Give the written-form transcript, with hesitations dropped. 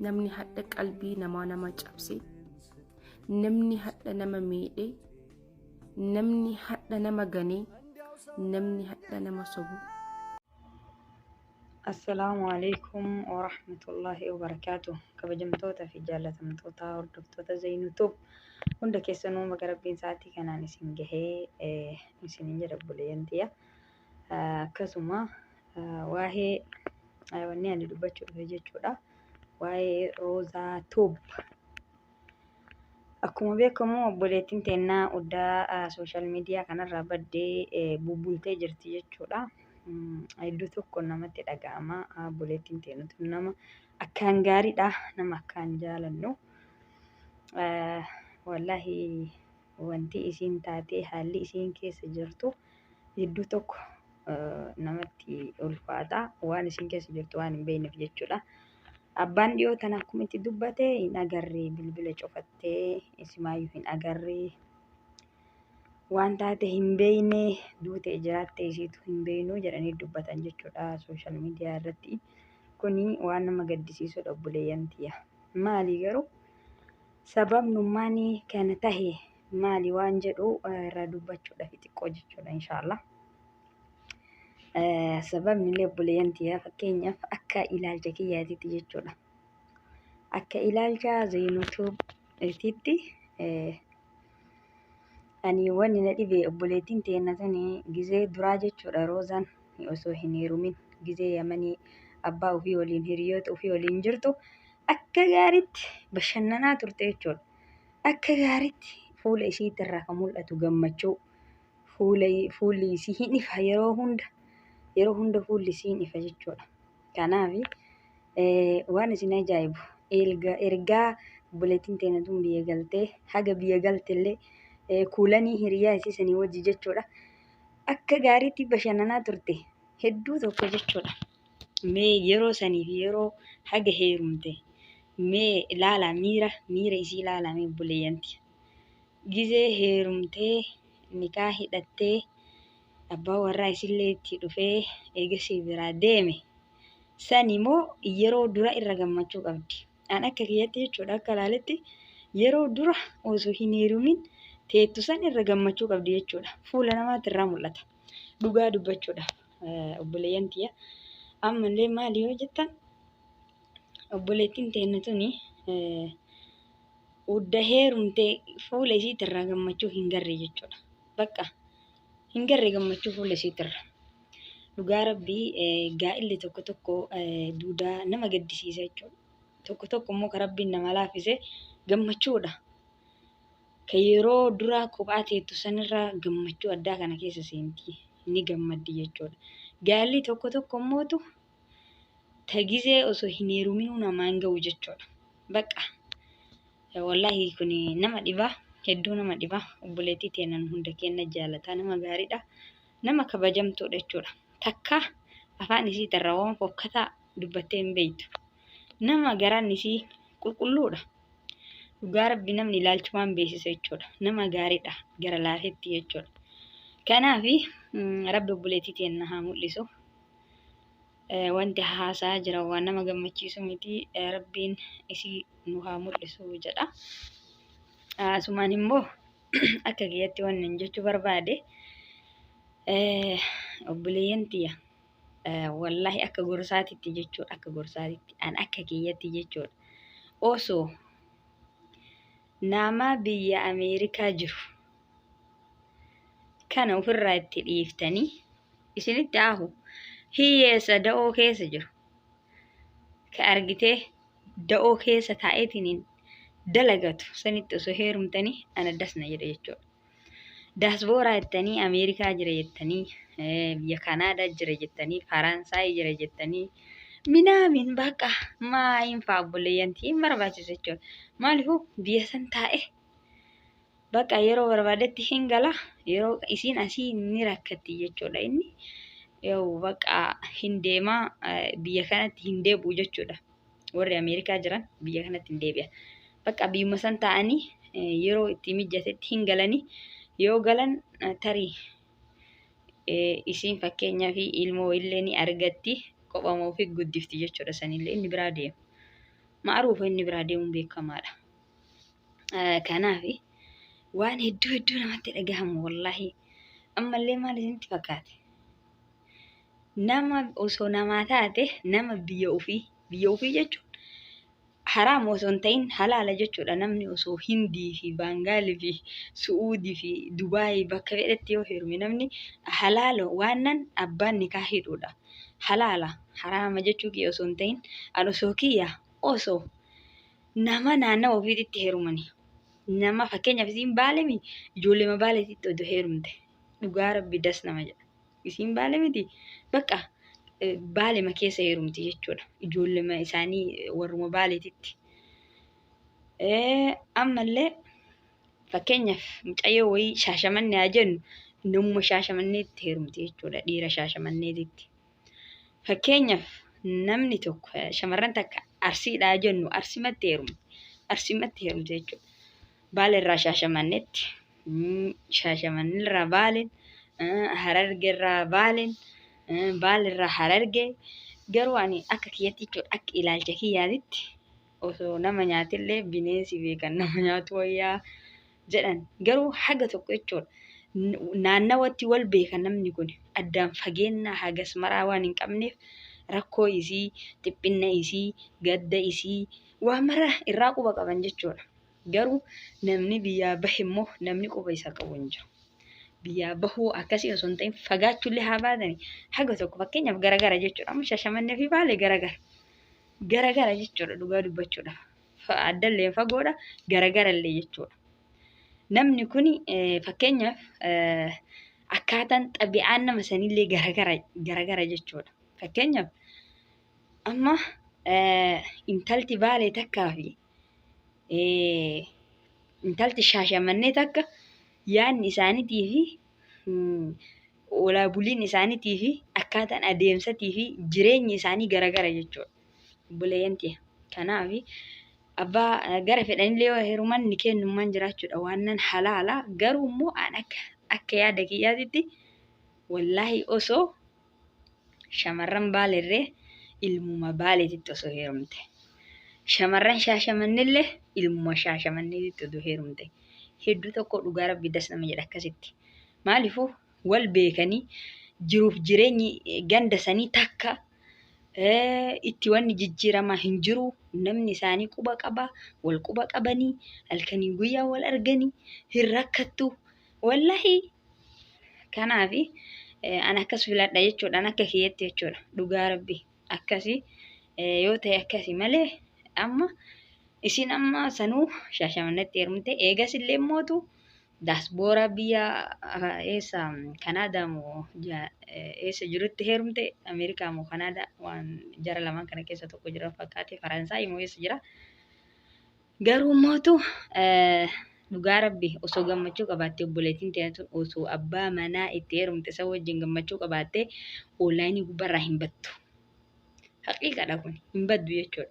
Namni hadha qalbii namaa nama cabse, namni hadha nama miidhe, namni hadha nama gane, namni hadha nama sobu. Assalaamu alaikum warahmatullaahi wabarakaatu. Kabajamtoota fi jaallatamtoota hordoftoota Zayinuu Tube, hunda keessanuu baga Rabbiin sa'aatii kanaan isin gahee isinin jedha, obboleeyyan tiyya. Akkasuma waa'ee wanni ani dubbachuu dhufe jechuudha. Waa'ee Roozaa Tube. Akkuma beekamu obboleettiin teennaa uddaa social media kanarraa baddee bubbultee jirti jechuudha. Hedduu tokko namatti dhaga'ama. Obboleettiin teenna tun nama akkaan gaariidha. Nama akkaan jaalannu. Wallaahi, wanti isiin taatee, haalli isiin keessa jirtu hedduu tokko namatti ulfaata. Waan isiin keessa jirtu waan hin beekneef jechuudha. Abbaan dhiyoo tana akkuma itti dubbate hin agarree, bilbila cufattee isimaayyuu hin agarree, waan taate hin beekne, duute jiraatte isiitu hin beeknu jedhanii dubbatan jechuudha social media irratti. Kuni waan nama gaddisiisudha, obboleeyyan tiyya. Maali garuu sababnummaan kana tahe maali waan jedhu irraa dubbachuudhaaf xiqqoo jechuudha, inshaallah. Sababni illee, obboleeyyan tiyya, fakkeenyaaf akka ilaalcha kiyyaatitti jechuudha. Akka ilaalcha Zayinuu Tubetitti ani wanni na dhibe, obboleettiin teenna tuni gizee duraa jechuudha, Roozaan osoo hin heerumin, gizee Yamanii abbaa ofii waliin, hiriyoota ofii waliin jirtu, akka gaariitti bashannanaa turte jechuudha. Akka gaariitti fuula isiitti irraa kan mul'atu gammachuu, fuula fuulli isii hin ifa yeroo hunda, yeroo hunda fuulli isii hin ifa jechuudha. Kanaaf waan isin ajaa'ibu, ergaa obboleettiin teenya tun biyya galtee, haga biyya galtellee kuulanii hiriyaa isii sanii wajji jechuudha. Akka gaariitti bashannanaa turte hedduu tokko jechuudha. Mee yeroo sanii fi yeroo haga heerumte mee ilaalaa, miira isii ilaalaa mee, obboleeyyanti. Gizee heerumtee nikaa hidhattee, abbaa warraa isillee itti dhufee eegasii biraa deeme sani moo yeroo dura irra gammachuu qabdi? An akka kiyyatti jechuudha, akka ilaaletti yeroo dura osoo hin heerumin teettu san irra gammachuu qabdi jechuudha. Fuula namaatti irraa mul'ata. Dhugaa dubbachuudhaaf, obboleeyyan tiyya. Ammallee maali yoo jettan, obboleettiin teenna tuni udda heerumtee fuula isiitti irraa gammachuu hin garre jechuudha. Bakka hin garre gammachuu fuula isiitirra. Dhugaa Rabbii, gaa'illi tokko tokko duudaa nama gaddisiisa jechuudha. Tokko tokko immoo kan Rabbiin nama laaffise gammachuudha. Kan yeroo duraa kophaa teettu sanirraa gammachuu addaa kana keessa seenti. Ni gammaddi jechuudha. Gaa'illi tokko tokko immootu ta gizee osoo hin heeruminuu namaan ga'u jechuudha. Bakka wallaahi kun nama dhiba, hedduu nama dhiba. Obboleettii teenan hunda keenya jaalataa, nama gaariidha. Nama kabajamtuudha jechuudha. Takka afaan isii irraa waan fokkataa dubbattee hin beektu. Nama garaan isii qulqulluudha. Dhugaa Rabbi, namni ilaalchumaan beeksisa jechuudha. Nama gaariidha, gara laafetti jechuudha. Kanaaf Rabbi obboleettii teenna haa mul'isu. Wanti haasaa jiran waan nama gammachiisu miti. Rabbiin isii nu haa mul'isu jedha. Asumaan immoo akka kiyyatti wanni hin jechuu barbaade, obboleeyyan tiyya, wallaahi akka gorsaatitti jechuudha, akka gorsaatitti, an akka kiyyatti jechuudha, osoo nama biyya Ameerikaa jiru kana ofirraa itti dhiiftanii, isinitti aahu hiyyeessa da'oo keessa jiru ka argitee da'oo keessa taa'eetiin dalagatu sanitti osoo heerumtanii ana das na jedha jechuudha. Daasbooraa jettanii, Ameerikaa jira jettanii, biyya Kanaadaa jira jettanii, Faransaay jira jettanii, minaamin bakka maayin fa'aa, obboleeyyantii, hin barbaachisu jechuudha. Maaliifuu biyya san taa'e bakka yeroo barbaadetti hin gala, yeroo isiin asii ni rakkatti jechuudha, inni yoo bakka hin deemaa biyya kanatti hin deebi'u jechuudha. Warri Ameerikaa jiran biyya kanatti hin deebi'an. Bakka biyyuma san taa'anii yeroo itti mijatetti hin galanii, yoo galan tarii isiin fakkeenyaa fi ilmoo illee ni argatti, qophama ofii guddifti jechuudha, sanillee inni biraa deema. Ma'aruufa inni biraa deemuun beekamaadha. Kanaaf waan hedduu hedduu namatti dhagahamu wallaahi. Ammallee maal isinitti fakkaate? Nama osoo namaa taate nama biyya ofii biyya ofii jechuun haraam osoo hin ta'in halaala jechuudha. Namni osoo Hindii fi Baangaalii fi Su'uudii fi Dubaayii bakka fedhetti yoo heerume namni halaala waan nan abbaan nikaa hidhuudha. Halaala haraama jechuu kiyya osoo hin ta'in an osoo kiyya osoo nama naannawa ofiititti heerumani. Nama fakkeenyaaf isiin baalemi ijoolleema baaleetitti odoo heerumte dhugaa rabbi das nama jedha. Isiin baale miti bakka baalema keessa heerumti jechuudha. Ijoollema isaanii warruma baaleetitti. Ammallee fakkeenyaaf mucayyoo wayii shaashamannee haa jennu namuma shaashamanneetti heerumti jechuudha. Dhiira shaashamanneetitti. Fakkeenyaaf namni tokko shamarran takka arsiidha haa jennu arsimatti heerumti. Arsimatti heerumti jechuudha. Baale irraa shaashamanneetti, shaashamannee irraa baaleen, hararge irraa baaleen, baale irraa hararge. Garuu ani akka kiyyatti jechuudha akka ilaalcha kiyyaatitti osoo nama nyaatillee bineensi beekan nama nyaatu wayyaa jedhan. Garuu haga tokko jechuudha naannawatti wal beeka namni kun addaan fageenya hagas maraa waan hin qabneef rakkoo isii, dhiphinna isii, gadda isii waa mara irraa quba qaban jechuudha. Garuu namni biyyaa bahe immoo namni quba isa qabu hin jiru. Biyyaa bahuu akkasii osoo hin ta'in fagaachuullee haa baatani haga tokko fakkeenyaaf garagara jechuudha. Amma Shaashamannee fi Baalee garagara. Garagara jechuudha dhugaa dubbachuudhaaf. Addallee fagoodha garagarallee jechuudha. Namni kun fakkeenyaaf akkaataan xabi'aan nama sanillee garagara garagara jechuudha. Fakkeenyaaf amma intalti Baalee takkaa fi intalti Shaashamannee takka yaadni isaaniitii fi oolaa buliin isaaniitii fi akkaataan adeemsatii fi jireenyi isaanii garagara jechuudha. Obboleeyyan tiyya. Kanaaf abbaa gara fedhanillee yoo heeruman ni kennummaan jiraachuudha waan nan halaala garuu immoo an akka akka yaada kiyyaatitti wallaahi osoo shamarran baaleerree ilmuma baaleetitti osoo heerumte. Shamarran shaashamannillee ilmuma shaashamanneetitti osoo heerumte. Hedduu tokko dhugaa rabbi das nama jedha akkasitti. Maaliifuu wal beekanii jiruuf jireenyi ganda sanii takka itti wanni jijjiiramaa hin jiru. Namni isaanii quba qaba, wal quba qabanii, halkanii guyyaa wal arganii, hin rakkattu. Wallaahi kanaaf an akkas filadha jechuudha. An akka kiyyatti jechuudha. Dhugaa rabbi akkasi yoo ta'e akkasi malee amma isin amma sanuu shaashamannetti heerumte eegas illee mootu daasbooraa biyya eessa Kanaadaa moo eessa jirutti heerumte Ameerikaa moo Kanaadaa waan jara lamaan kana keessa tokko jira fakkaate Faransaay moo eessa jira. Garuu mootu dhugaa rabbi osoo gammachuu qabaatte obboleettiin teenya tun osoo abbaa manaa itti heerumte isa wajjin gammachuu qabaatte onlaayinii gubbarraa hin battu. Haqiiqadha kun hin baddu jechuudha.